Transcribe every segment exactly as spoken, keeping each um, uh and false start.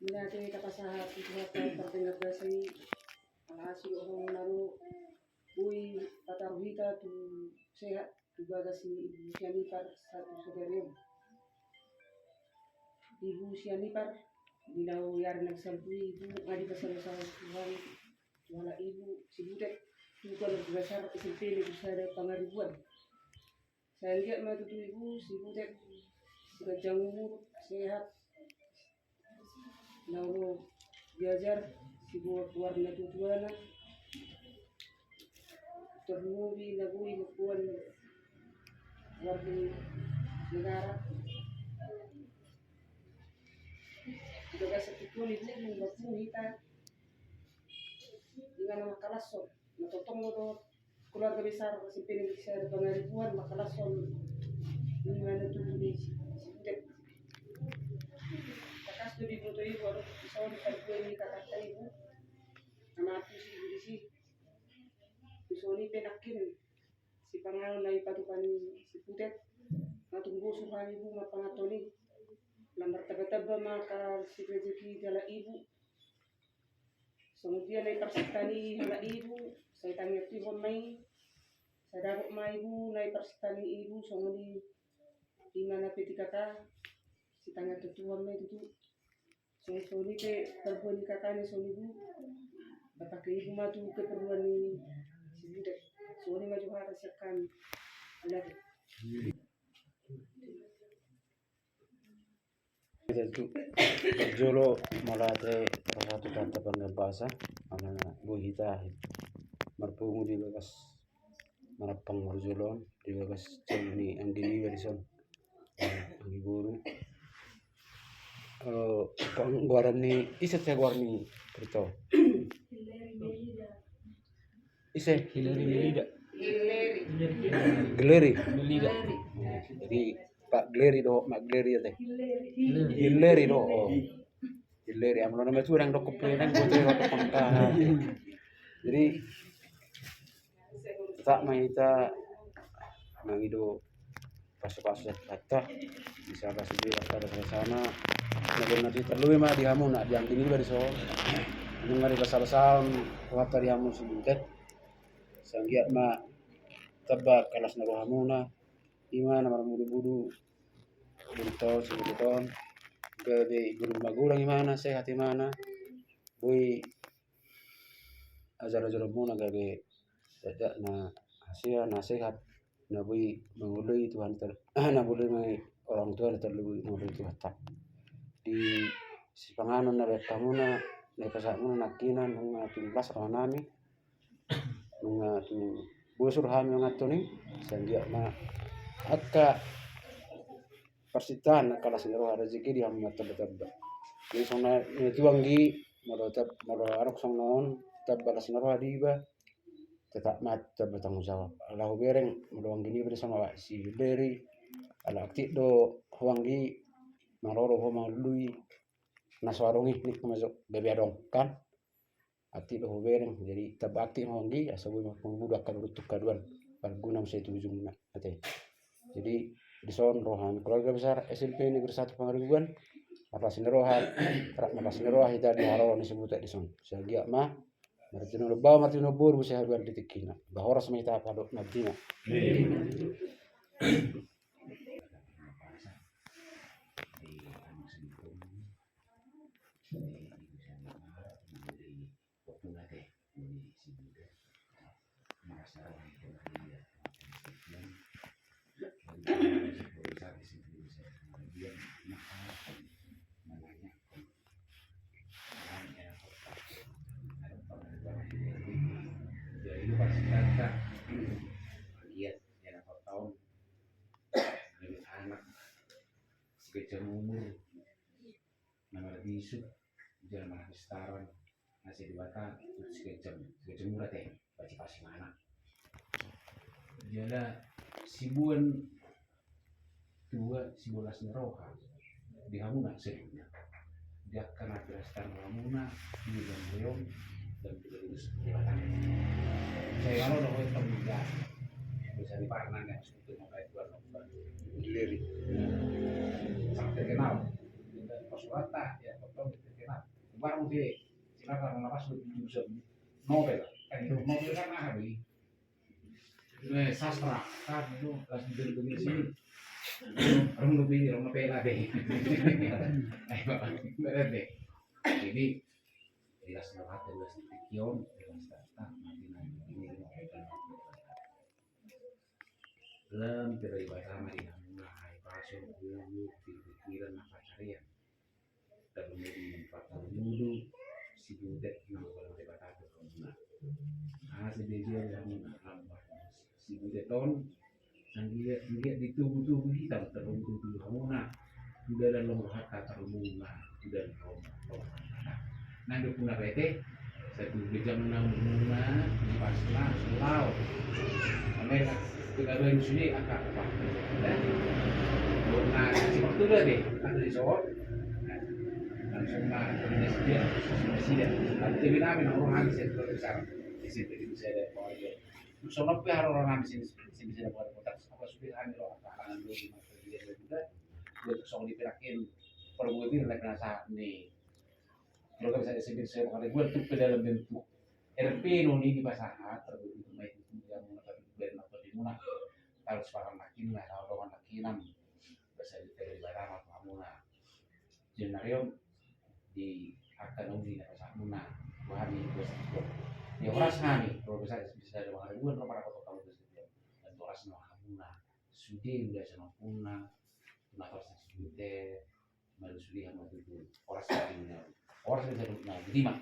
Mauliate tapasahat tu Tuhanta pardenggan basa i. Alhasi dohot na ro boi pataru hita tu sehat tu bagas ni Ibu Sianipar sahat tu sadari on. Ibu Sianipar, di na ro ari na salpu i, Ibu, nga dipasala-sala Tuhan tu halak Ibu Sibutet tu keluarga besar S M P Negeri Sada Pangaribuan. Sai anggiat ma tutu Ibu Sibutet, siganjang umur, sehat, na olo diajar siboan goar natuatuana, tarlumobi na boi mamboan goar ni negara. Di bagasan tingki on, Ibu, mangapung hita di na mangkalashon, na tongtong do keluarga besar S M P Negeri Sada Pangaribuan mangkalashon di na tubu ni Sibutet. Tangkas do diboto Ibu, adong dison parbue ni kakanta, Ibu, na mate si Ibu disi. Dison i pe nangkin sipanganon na dipatupa ni Sibutet, na tung bosur hami, Ibu, ma panganon i. Lam martamba-tamba ma angka si rejeki di halak Ibu. Songon dia na diparsinta ni halak Ibu, sai tangiangkon ma i. Sai dapot ma, Ibu, na diparsinta ni Ibu, songon i, i ma na P T K K, sai tangiangkon ma i tutu. Songon i pe parbue ni kakana, songon i, Ibu, patangke Ibu ma tu keperluan ni Sibutet. Songon i ma jo hata sian hami. Alai. Ita tu parjolo mauliate tapasahat tu Tuhanta pardenggan basa, ala boi hita marpungu di bagas manampang parjolo on, di bagas jolo ni anggi niba dison. Anggi boru. Eh, panggoaran ni, ise, ise goar ni Krito? Ise? Hilary Melida. Geleri. Melida. Jadi Pak Geleri do, Mak Geleri ate. Hilary do. Oh. Hilary, amlo nama tu orang dokop pe nang boto i, dokop pangka. Jadi tetap ma hita mangido pasu-pasu hata, bisa pasu di hata, ada sama. Nah, benar di terlebih ma di hamu na di anggi niba dison. Nunga dibasa-basa hata di hamu Sibutet. Sai anggiat ma tamba las ni rohamuna. I ma na marmudu-mudu, Sibutet on, Sibutet on, gabe godang magodang imana, sehat imana, boi ajar-ajaranmuna gabe dakdanak na hasea, na sehat, na boi mangoloi Tuhan ter-, na boi mangoloi orang tua, na terlebih mangoloi Tuhanta. Di sipanganon na baen hamuna, na dipasahatmuna nangkinan, nunga tung las rohanami, nunga tung bosur hami manganhon i, sai anggiat ma angka parsintaan, angka las ni roha, rejeki di hamu martamba-tamba. Jadi songon na nidok tu anggi, molo tab-, molo adong songon na on, tamba las ni roha di iba, tetap ma tamba tanggung jawab. Ala hubereng molo anggi niba dison, si Hilary, ala aktif do ho anggi, molo ro ho mangalului, na so adong i, nik ma jo gabe adong, kan? Aktif do hubereng, jadi tamba aktif ma ho anggi, asa boi marpungu-pungu angka dohot tu angka duan, marguna muse tu ujungna, ate. Jadi dison roha ni keluarga besar S M P Negeri Satu Pangaribuan, marlas ni roha, rap marlas ni roha hita di haroro ni Sibutet dison. Sai anggiat ma martinodohon baoa, martinodohon boru, muse haduan di tingkina. Ba horas ma hita, padohot ma di na. Jadi lu pasti kata, lihat, ya, anak, siganjang umur, na marbisuk, jala marhapistaran, na sai Debata, siganjang, siganjang umur ate, pacipasi ma anak. Jala siboan tua, siboan las ni roha di hamuna saluhutna. Di angka na pinasahat hamuna, di dalam beyong, dan tidak lulus Debata. Saya kalau udah mulai terbuka, bisa diparnang ya. Itu makanya Tuhan lakukan. Hilary. Sangat terkenal. Dan pas rata, ya, betul, terkenal. Silakan, na pas do jurusan Nobel. Eh, Nobel kan aha be? Eh, sastra. Kan itu, las di sini. Rong do be, rong do be lah be. Eh, Bapak, berat be. Jadi, jelas lah, jelas di pikion, jelas tak, tak, nanti, nanti, ini, ini, ini. Lam tira ibadah ma di hamuna, hai pasu, bulu, pikiran, na pasaria. Tarlumobi parmudu, sibutet, na mangkon Debata tu hamuna. Ah, si dia dia hamuna, lam, sibutet on, anggiat, anggiat ditugu-tugu hita, tarlumobi tu hamuna. Udah ada long rohata tarlumobi ma, udah long, long rohata. Nang do puna bete, satu gejang na muna, di pasna, lao. Ambil, kita baru sini, angka apa? Eh? Bona, si waktu dah deh, ada di Solo. Langsung na, Indonesia, Indonesia. Tapi nami, na orang habis itu besar. Di situ, di situ ada keluarga. Sono pe haroro nami sini, sini, sini, apa, apa, apa, sudah kami lo, apa, halangan lo, di masa dia juga. Buat song di perakin, kalau gue bilang, lagi penasaran nih. Kalau kan saya sebut, saya bukan gue tuh ke dalam bentuk R P no ini pasahat, terus itu main itu yang mau tapi gue nak di mana. Kalau sekarang makin lah, kalau orang makin enam, bahasa di daerah mana, kamu nah. Jenarion di angka na uli na pasahat muna, buat hami, buat setiap. Ya, horas hami, kalau bisa, bisa ada mangaribuan, kalau para kota, kalau bisa setiap. Dan horas na hamuna, sude udah sama puna, na horas na sude, malu sude hami tutu, horas hami na, horas na sude na, jadi mak.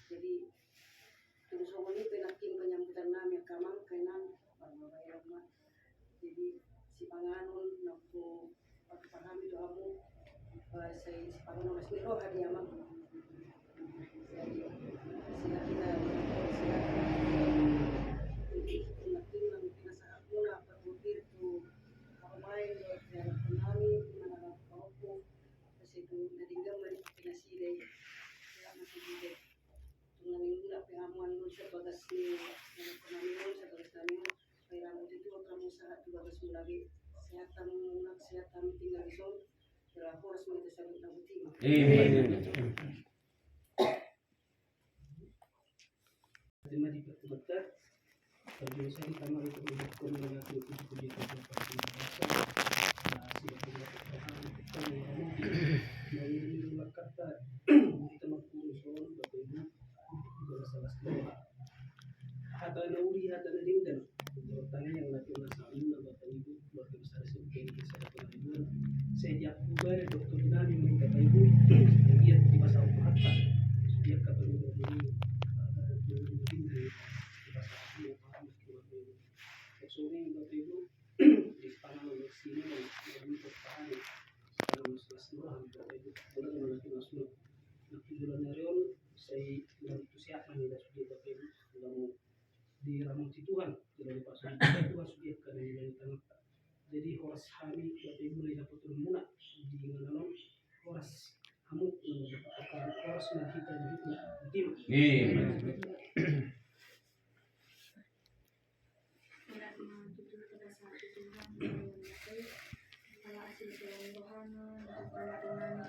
Jadi, tung songon i pe nangkin penyambutan nami angka amang, angka inang, bapak, bapak, ya, Mak. Jadi, sipanganon, nangku, waktu pahami tu hamu, eh, sai sipanganon, mas, ni roha di amang. Jadi, sila kita, sila kita. Jadi, nangkin nang pinasahat muna, parbutir tu, apa main, ya, nami, mana, apa, apa, pas itu, na denggan, mari, pinasida, ya, masih di, Tung na minggu na pe hamu anu sabagas ni, anu, nami on, sabagas nami on. Baira mauti tu angka hamu sahat tu bagas muna be. Sehat hamu, mulak sehat hamu, tinggal di son. Jala horas ma hita saluhut na boti ma. Amin. Terima di pertemuan. Terbiasa di kamar untuk mendukung dengan puji-puji dan puji-puji. Nah, sudah punya kata, kita mau ngomong, mau ngomong dulu kata, kita mau turun soal, bagaimana, juga salah sekolah. Hata na uli, hata na denggan. Menurut tanya yang nanti masa ini, nama tadi itu, keluarga besar S M P Negeri Satu Pangaribuan. Saya diakui dari dokter nami, minta ibu, dia di pasar Purata. Dia kata ibu ini, eh, dia mungkin di, di pasar Purata. Maksudnya, Bapak Ibu, di tangan sini, dan untuk tangan, sekarang masih masih murah, Bapak Ibu. Boleh mengerti maksudnya. Nah, di bulan hari on, saya dan itu siap, kami dah sudah, Bapak Ibu, sudah mau diramoti Tuhan, sudah dipasang Tuhan, sudah kami dari tangan. Jadi, horas hami, Bapak Ibu, na dapat turun muna, di mana lo, horas hamu, horas na hita di hidup, di hidup. Amin. Ina ma tutu, pada saat itu Tuhan, kepala asli dalam rohana, untuk teman-teman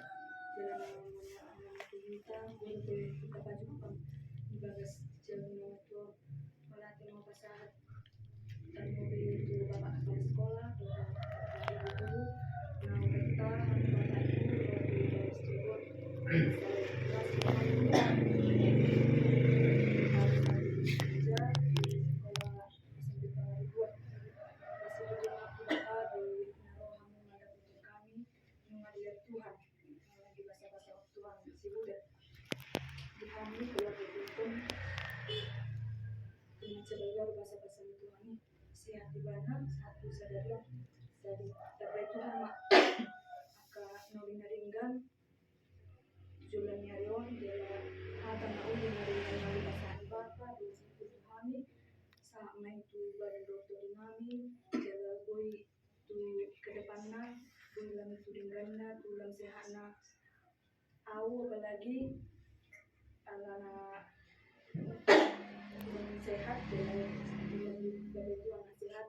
dalam rohana, anak kita, untuk kita pajukan di bagas jalan itu, melatih mau pasahat, dan mobil itu bapak kepala sekolah, bapak ibu guru, nah, kita, bapak ibu, di bagas jalan, Sehat ibana, sehat tu sadarion. Jadi, tabe Tuhan ma angka na uli na denggan, jolo ni ari on, jala hata na uli na denggan na dipasahat Bapa, di situ tu hami, sahat ma i tu badan dokter nami, jala boi Tulang tu dengganna, tulang sehatna. Au apalagi alana tulang sehat, dan tulang di bale tu anak sehat.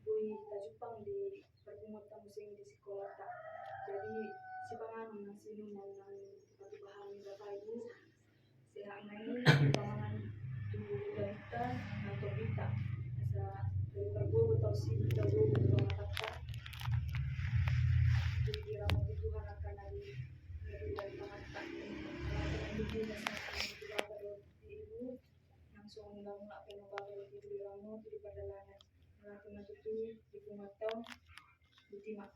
Boi tajumpang di parpunguanta muse di sekolata. Jadi sipanganon nang sinumon nang dipatupa hami Bapa Ibu. Sehat ma i, panganon tu dainta nang tombinta. Asa dari pargogo tau si tau gogo tu pangatakta. Jadi diramoti Tuhan angka na di dari pangatakta. Alana di Bapa dohot di Ibu, nang songon na mulak pe na Bapa dohot Ibu, diramoti di pardalanan. Alana tutu di punguanta. Botima.